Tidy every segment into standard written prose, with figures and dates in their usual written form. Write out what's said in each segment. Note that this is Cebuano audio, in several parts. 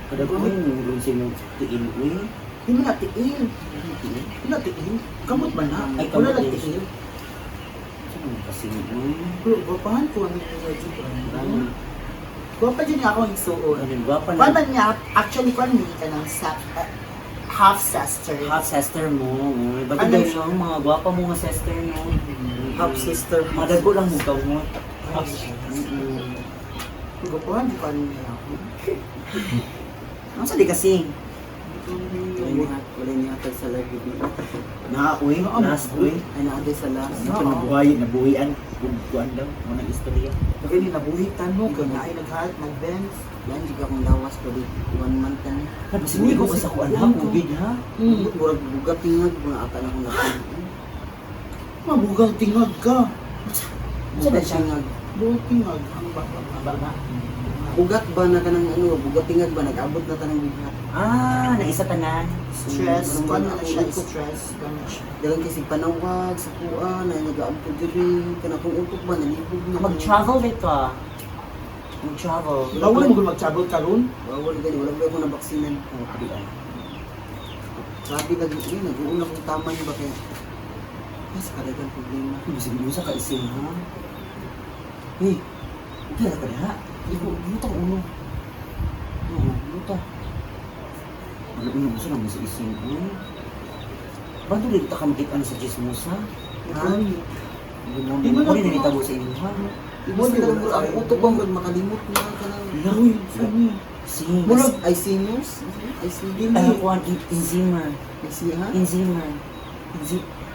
Kada ko yung sa imong tiil uy. Di mo na tiil. Di na tiil. Kamot ba na? Ay, Wala kamot lang din. tiil. Sa mga kasing uy. Pero gwapahan ko ano yung medyo. Ano? Gwapa dyan niya ako ang isuon. Ano gwapa Kuan na? man niya, actually kuan ni ka ng half sister. Half sister mo. Uy. Bago Ano dahil yung mga gwapa mo nga sister no. Half sister. Madago lang mo kamot. Half Gwapahan ko ano niya ako. Ano sa di kasi? Wala niya hatag sa live video. Na uy, Naa, last uy. Ay, naagay sa last. Ano pa nabuhay, nabuhian, kuan daw, mo nang istorya. Kaya ni nabuhi tanong kay na ay naghat nag-benz. Yan, di ka akong lawas ko di. One month na ni. Sige ko sa kuan ha, COVID ha. Murag bugat tingag, mga ata na akong napin. Mabugang tingag ka. Sa Bugat siya? tingag. Bugang tingag ang baba baba. Bugat ba na kanang ano, bugat tingag ba, nag-abot na tanang bigat. Ah, naisa tanan. Stress, Mm, kuan na siya, utot. stress, kuan na siya. Dalang kasi panawag sa kuha, na nag-aabot diri, kanang akong utok ba, nalibog na. Mag-travel dito ah. Mag-travel. Bawal mo mag-travel karon? Bawal gani, wala ba ako nabaksinan. Oh, di ay. Grabe lagi yun, nag-uuna kong taman ba kaya. Mas kadagang problema. Bisag mo sa kaising ha. Hey, okay ra ka diha. Ibo, buta ang ulo. Oo, buta. Ano ulo mo sa naman sa ising uy? Ba't ulit ka makita ano sa chismosa? Ha? Hindi mo Di mo na- mo rin nitabo sa inyo ha? Ibo na lang ang utok ba murag makalimot na kanang Uy, Sani. Si, Murag ay seniors? Ay seniors? ay kuan Alzheimer. Ay si ha? Alzheimer.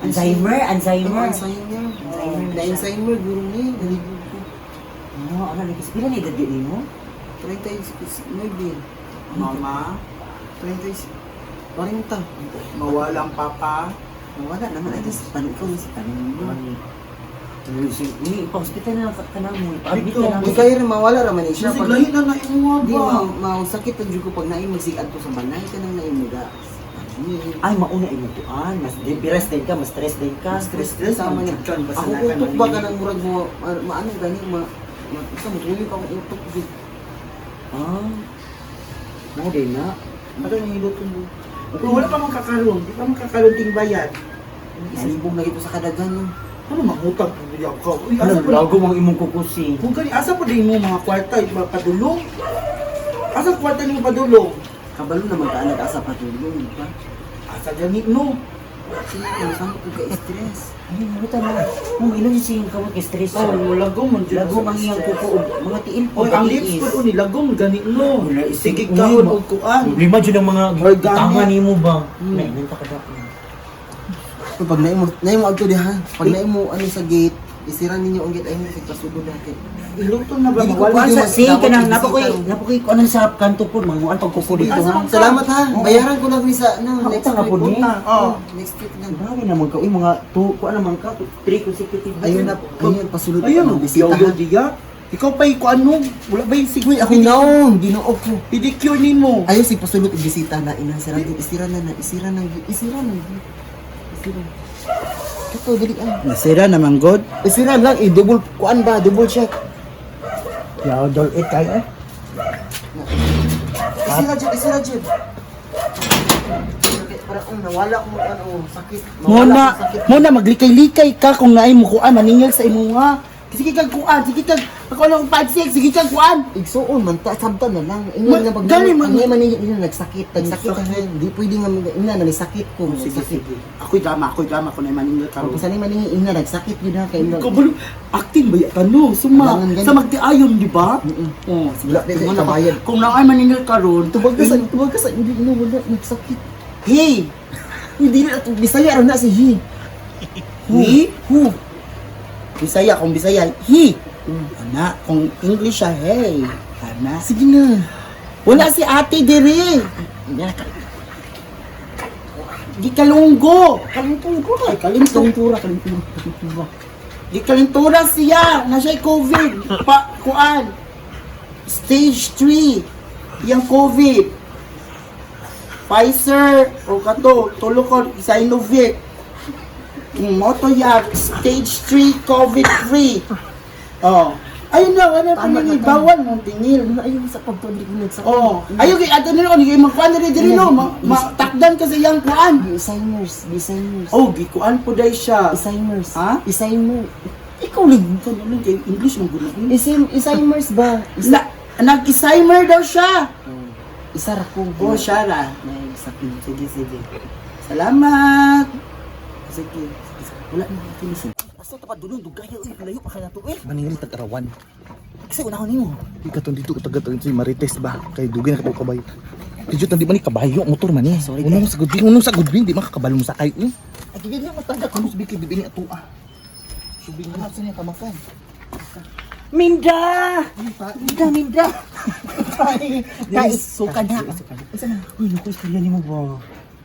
Alzheimer, Alzheimer. Alzheimer. Alzheimer na Na siya. Alzheimer guro ni nalibog ko. Ano, ano ni kasi pila ni edad nimo? 39. Mama, 30 40. mawala ang papa. Nawala naman ay sa tanong ko sa tanong mo. Uy, si, uy, pa-hospital na lang ka na mo. Pa-admit Dito, ka na Di kayo rin mawala ra man eh siya Kasi pag lahi na na imo di ba. ma mausakit ang jud ko pag naay magsiad to sa balay kanang naay muga. Ay, mauna imong tuan. Mas depressed din ka, mas stress din ka. Stress stress Sama man niya. jud kan basta Ako na kay utok ba maningil. kanang murag mo maano gani ma ma sa motuyo pa akong utok jud. Ah. Mo din na. Ato nang hilot mo. Kung wala pa man kakaroon, di pa man kakaroon ting bayad. Nalibog na gito sa kadagan no. Ano mangutang po niya ka? Uy, Ano, asa po lago mong imong kukusi. Kung gani asa po din mo mga kwarta iba padulong? Asa kwarta nimo padulong? Kabalo naman ka nag-asa patulong, di ba? Asa gani no? Sige, kung saan ko ka-stress. Ay, mabuta na. Mo ilon siya yung kawag stress. Oh, lagom man jud. Lago ang iyang kuko og mga tiil po. Oy, ang lips ko ni lagom gani no. Wala, Sige uy, kaon og kuan. Problema jud ang mga Organic. tanga nimo ba? Nainanta ka ba? Pag naimo, naimo adto diha. Pag naimo ano sa gate, isira ninyo ang gate ay mo sig pasugod dati. Iluto na ba Dili ko mawala? Kuan sa si Dapat kanang ibisita. napokoy kuan sa kanto po manguan pag kuko dito Asa ha. man ka? Salamat ha. Bayaran ko lang ni sa ano, Ha, next utang na week. po ni. Utang, oh. Next week na. Grabe naman ka uy mga two kuan naman ka three consecutive. Ayun na, ayun pasulod Ayun, ang bisita. bisita ha. diya. Ikaw pa kuan no. Wala ba yung sig Uy, ako naon, Ginoo ko. Pedicure nimo. Ayun sig pasulod og bisita na ina sira din isira na na isira na isira na. Isira. Ito dili ah. Nasira naman god. Isira lang i-double kuan ba, double check. Yaw dol it kay eh. Isira jud, isira jud. Sakit para um nawala ko ano sakit. Mo Mawala na, akong sakit. mo na maglikay-likay ka kung naay mo kuan maningil sa imuha. Sige kag kuan, sige kag ako lang 5 6, sige kag kuan. Igsuon man ta sabta na lang. Ingon nga pag Gani man- ang man ina nagsakit, nagsakit ka hindi pwede nga ina na nagsakit ko, nagsakit. Ako'y drama ko na maningil ka. Pag sa man ina nagsakit yun ha kay ina. Kabalo, acting ba yata no? Suma, Kailangan gani. sa magtiayon, di ba? Mm-mm. Oh, sige. Wala, di, di, Tingnan ako. kabayad. Kung naay maningil karon, Tubag ka sa hindi na wala nagsakit. Hey, Hindi na Bisaya ra na si he. He? Who? Bisaya, kung Bisaya, he. Ana, kung English siya, hey. Ana. Sige na. Wala si ate diri. Di kalunggo. Kalunggo. Ay, kalintong. Kalintura, kalintura, kalintura. Di kalintura siya. Na siya'y COVID. Pa, kuan. Stage 3. Yang COVID. Pfizer o kato, tulo ko, Sinovac. Motoyak, stage 3, COVID-free. Oh, Ayun na, wala Tama paningil. na, tama. Bawal mong tingil. Ayaw sa pagtuloy ko sa Oh, ayo kay ato nila ni magkuan diri diri no, matakdan kasi yang kuan. Alzheimer's, Alzheimer's. Oh, gikuan po dai siya. Alzheimer's. Ha? Alzheimer's. Ikaw lang kan lang kay English man gud. Alzheimer's ba? Na nag-Alzheimer daw siya. Isa ra ko. Oh, siya ra. May sakit. Sige, sige. Salamat. Sige. Wala na akong tinisig. Asa ta pa dulong dugaya uy, layo pa ka na to eh. Maningil tag-arawan. Kasi una ko nimo. Di ka dito taga si Marites ba? Kay dugay na ka kabayo. Dito tandi man ni kabayo motor man ni. Sorry, Unong sa good, unong sa good di makakabalo mo sakay. Uy. Ay dili na matanda ko. Ano sabi kay bibi ni ato ah. Subing na sa niya kamakan. Minda! Minda, Minda. Kaisuka na. Uy, naku, istorya nimo ba?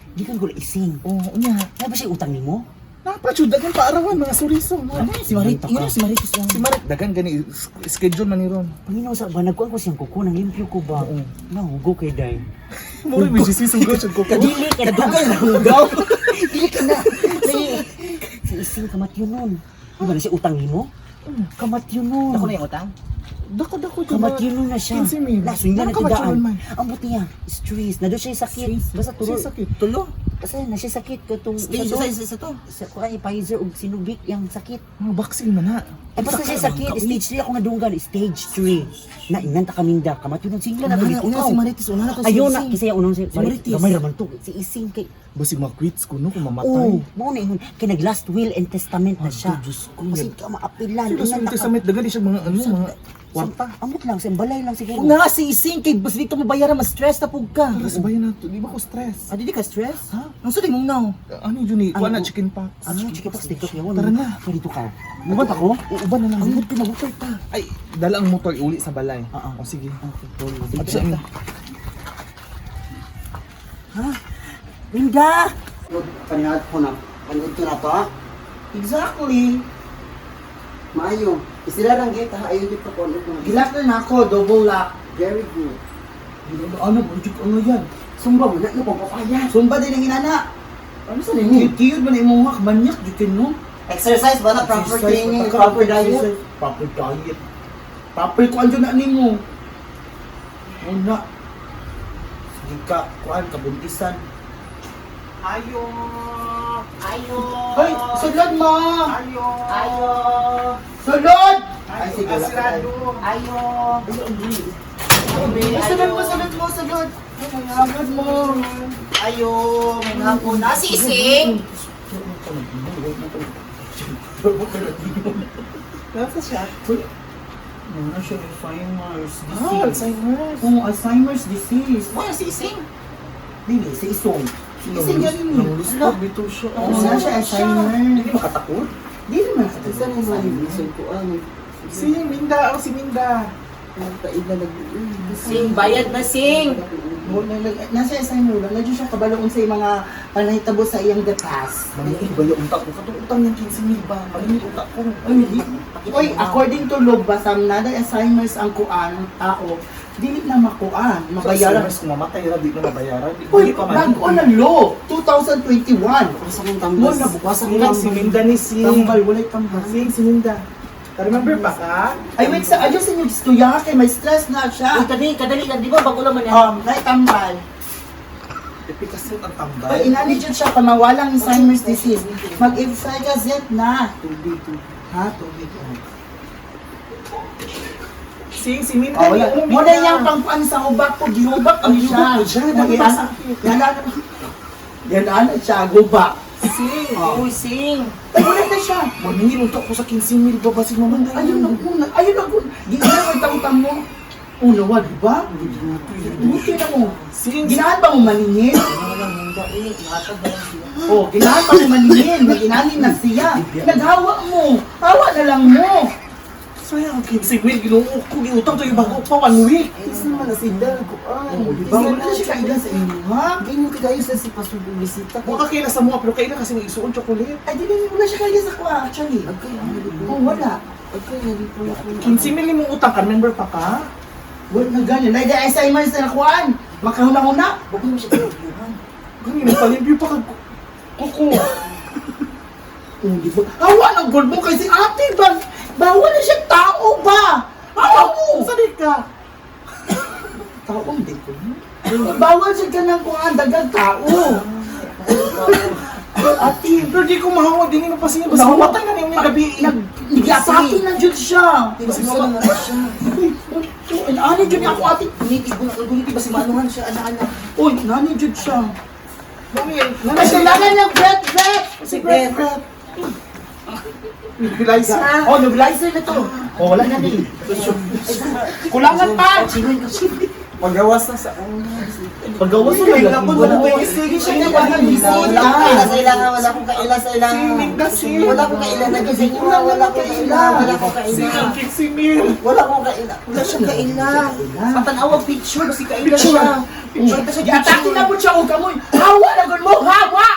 Di kan gula ising. Oh, unya. Ano ba siya utang nimo? Napachud dagan paarawan mga suriso. Mga Si Marit, yun si Marites. Si Marit dagan gani schedule man ni ron. Panginoon sa ba, nagkuhan ko siyang kuko, nang limpyo ko ba? Oo. Nahugo kay Day. Mo rin si sugo jud ko. Kadili ka na. Kadugay na hugaw. Dili ka na. Si Ising kamatyo nun. Di ba na siya utang nimo? Kamatyo nun. Ako na yung utang? Dako dako jud. Kamatyo nun na siya. 15 mil. Laso nga Ano na kamatyo tidaan. man? Ang buti niya, stress. Na doon siya sakit. Basta tulo. Siya sakit. Tulo? Kasi na siya sakit. Katong, Stage sa, sa sa to. sa, kuha Pfizer ug Sinovac yung sakit. Mga vaccine man na. Eh basta siya sakit, stage 3 ako nadunggan, stage 3. Na inanta kaminda, kamatyo nun singla na Una, to una si Marites, una na to si Ayaw na, Ising. kasi yung unang si Si Marites. Gamay raman to. Si Ising kay Basig ma-quits ko no kung mamatay. Oh, mao na ingon kay nag last will and testament na siya. Ay, Diyos ko. Kasi ka maapilan. Sino sa testament dagan di siya mga ano mga kwarta. Amot lang, sa balay lang siguro. Una si Ising kay bas dito mo bayaran mas stress na pug ka. Para sa bayan nato, di ba ko stress? Ah, di ka stress? Ha? Ang sa mong now? Ano yun eh? Kuha na Ano? chicken pox. Ano yung chicken pox dito kaya Tara na. Pwede to ka. Mubat ako? Uuban na lang. Ang buti magutoy ta. Ay, dala ang motor uli sa balay. Oo. O sige. Okay. At sa inyo. Linda! Panihat ko na. Panihat ko na to ha? Exactly. Maayo. Isira lang gate ha. Ayaw dito ko. Gilak na nako, double lock. Very good. Ano, budget ano yan? Sumba mo na, yung papaya. Sumba din ang inana. Ano sa nini? Cute man imong hak, manyak jud kay no. Exercise ba na? Proper Exercise, training, pataka, proper diet. exercise, proper diet. Proper kuan jud na nimo. Una. Sige ka, kuan kabuntisan. Ayo! Ayo! Hoy, sulod mo. Ayo! Ayo! Sulod! Ay, sige. Asirado! Ayo! Ay, sulod mo, sulod mo, sulod. Sulod mo. Ayo! May hapon na si Ising! Nasa siya? Ano siya, Alzheimer's disease. Ah, Alzheimer's. Oo, Alzheimer's disease. Wala si Ising! Dili, si Isong. Si Ising yan yun. Nangulusog dito siya. Oo, na siya, Alzheimer. Hindi makatakot. Di naman Isa na yung mga ko ano. Si Minda, ako si Minda. Nagtaila nag Sing! Bayad na Sing! Nasa Alzheimer lang, na siya kabaloon sa mga panahitabo sa iyang the past. Maningil ba yung utak ko? Katong utang ng 15 mil ba? Maningil utak ko. Oy, oy, according to law, basta naday Alzheimer's ang kuan tao, dili na makuan, mabayaran. Alzheimer's kung mamatay ra, di na mabayaran. Di Uy, di pa man. bago na law, 2021. Wasa kong Mo tambal. na bukas Wasa ang kong Si tambal. Minda ni si... Tambal, walay tambal. Sing, si Minda. Remember pa ka? Ay, wait, sa ayos inyo istorya kay may stress na Uy, siya. kadali, kadali lang, di ba? Bago lang man yan. Nay tambal. Epikasot ang tambal. Oy, inani jud siya pamawalang Alzheimer's disease. Mag-Ifragazet na. Tubig, tubig. Ha, tubig. Oh. Sing, si Minda. Oh, wala. ni Mo na yang pangkuan sa hubak ko, gihubak ang Ang siya. hubak ko siya, Yan dahil yan ana siya, guba. Sing! Oh. Uy, Sing! Ay, wala na siya. Maningil utak ko sa 15 mil ba? Basig mamatay. Ayun na una, ayun na una. Ginawa ang tangtang mo. Una, wa, di ba? Buti na mo. Sing, Ginahan ba mo maningil? Walang Minda eh. Ihatag ba lang siya? Oh, ginahan pa mo maningil. Nag-inanin na siya. Naghawa mo. Hawa na lang mo. Sayang ang 15 mil. Ginoo ko. Giutang to yung bago pa. One week. Isa naman na sila. Kuan. Oh, di ba? Wala na siya kailan sa inyo, ha? Ganyan ka kayo sa si Pastor Publicita. Huwag ka kaila sa mga pero kaila kasi may isuon chocolate. Ay, di na wala siya kailan sa kuha, actually. Agkay, ang Oh, wala. Agkay, nalipon ako. 15 mil imong utang ka. Remember pa ka? Wala na ganyan. Ay, di, Alzheimer's na nakuhaan. Makahuna-huna. Huwag mo siya kaibigan. Ganyan, nagpalimpyo pa kag kuko. Oh, di ba? Hawa ng gold mo kasi ate ba? Bawal na siya tao ba? Tao! Sa di ka? Taong di ko. Bawal siya ka ng kung ang dagang tao. Ate, Pero di ko mahawa din yung pasingi. Basta Nahawa. mamatay na niyang gabi. Nag-atake na dyan siya. Basta mamatay siya. Uy, ani dyan ako ate. Gunitig ba si Manuhan siya, ana-ana. Uy, nani dyan siya. Mami, Kasi kailangan ng breath, breath! Si breath, breath. Nebulizer. Oh, nebulizer na to. Oh, wala na ni. Kulangan pa! Pagawas na sa una. Pagawas na lang. Wala Wala ko ko sige siya Wala wala ko akong kaila sa ilanga, wala akong kaila sa ilanga. Si Minda, Wala akong kaila na sa inyo, wala akong kaila, wala akong Si kaila. Angkit si Mil. Wala akong kaila, wala siyang kaila. Patanawag picture, basta kaila Picture. siya. Picture ta siya Giatake na po siya og kamoy. Hawa na gud mo, hawa!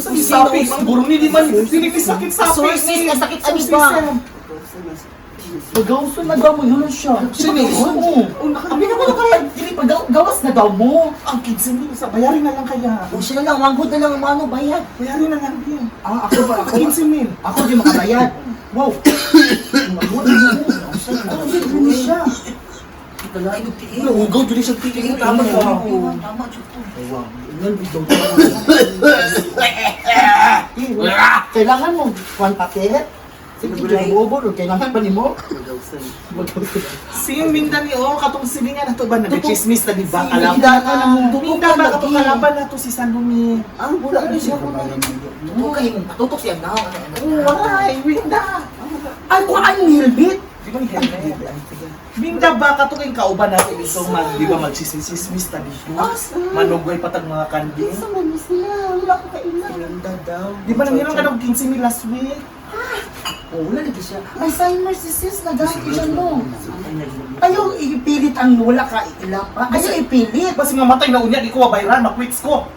Sa sapis. Siguro ni di man. Dili ni sakit sapis. Sources na sakit ani ba? Pagawas na daw mo, yun siya. Sino? Oo. Abi na ko na kaya, dili pagawas na daw mo. Ang kids ni sa bayarin na lang kaya. O siya na lang, manghod na lang ang ano, bayad. Bayarin na lang din. Ah, ako ba? Ako, 15 mil. ako di makabayad. Wow. Ano yun siya? Kalain og tiil. Naugaw dili siya tiil. Tama ka. Tama jud to. Wow. Ingan bitaw. Kailangan mo one packet. Sige, bobo, kailangan pa nimo? Si Minda ni oh, katong silingan na to ba nagchismis na di ba? Si Alam. Minda ka na mo. Minda ba katong kalaban na to si Sanlumi? Ang wala na siya ko na. Tutok kay tutok siya na. Why? Minda. Ay, kuhaan yung helmet. Di ba ni helmet? Minda ba katong yung kauban nato iso man, di ba magchismis ta dito? Manugway patag mga kandi. Kinsa man ni sila, wala ko kaila. Minda daw. Di ba nanghiram ka ng 15 mil last week? Oh, wala lagi siya. Alzheimer's disease na dahil siya mo. Ayaw ipilit ang wala ka ila pa. Ayaw ipilit. Basta mamatay na unya, di ko mabayaran, makwits ko.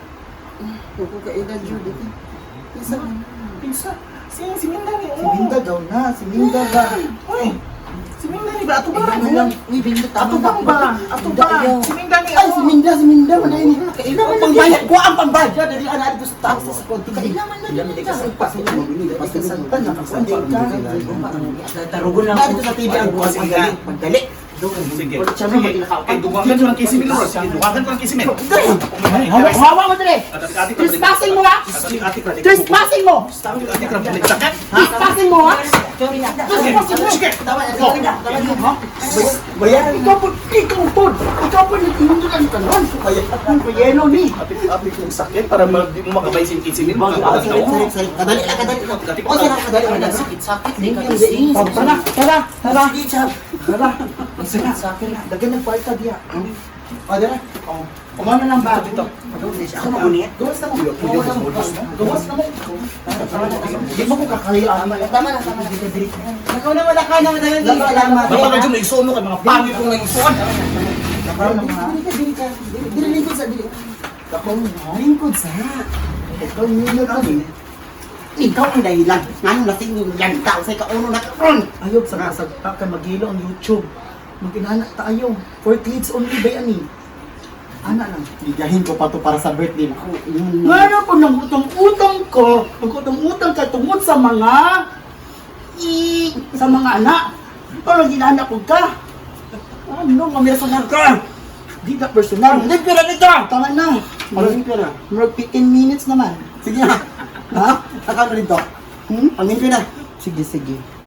Wala ko kaila jud. Kinsa man. Pinsa, si si Minda ni Si oh. Minda daw na, si Minda ba? Uy, si Minda ni ba? Ato ba? Ay, lang. Uy, Minda tama. Ato bang ba? Ato ba? Si Minda ni Ay, si Minda, si Minda, wala yun. Kaila man Ang pambayad ko, ang pambayad. Dali, ana, dito sa taas sa konti. Kaila man lang. Pagkasaltan, nakakundi ka. Tarugon lang. Dito sa TV ang Sige na. Pagdali. Sige. Wala siya Sige. naman kinakaupan. Kay duwagan ko ng 15 mil, Ros. Sige, duwagan ko ng 15 mil. Hawa, hawa mo dali. Trespassing mo ha? Trespassing mo! Trespassing mo ha? Trespassing mo! Sige. Tama na, tama na, tama na. Bayaran. Ikaw po, ikaw po. Ikaw po, nag-inom doon ang kanon. Ang payelo ni. Ate kong sakit para di mo makabay si 15 mil. Sorry, sorry, sorry. Kadali lang, kadali lang. O, sila, kadali lang. Sakit, sakit. Tara, tara, tara. Sige, chap. Tara. Sakit, sakit. Dagan ng kwarta diya. O, dara. Umano lang ba? Dito. Ako magunit. Gawas na mo. Gawas na mo. Di mo ko kakayaan. Tama na, tama na. Ikaw na wala ka na, wala na. Salamat. Baka medyo may isuon ka, mga pangit kong naisuon. Dili ka, dili ka. Dili lingkod sa, dili. Lingkod sa. Ikaw nilo ka din. Ikaw ang dahilan. Ngano lasing yung yan tao sa kauno na karon. Ayog sa kasagpa kay magilo ang YouTube. Mag-inana tayo. For kids only ba yan eh? Ana lang. Bigahin ko pa to para sa birthday ko. Ngano po nang utang-utang ko, mag-utang-utang ka tungod sa mga i sa mga anak. Pero ginaanak ko ka. Ano, mamersonal ka. Di ka personal. Hindi pera nito. Tama na. Ano pera? Murag 15 minutes naman. Sige na. Ha? Nakano dito. Hmm? Pangin ko na. Sige, sige.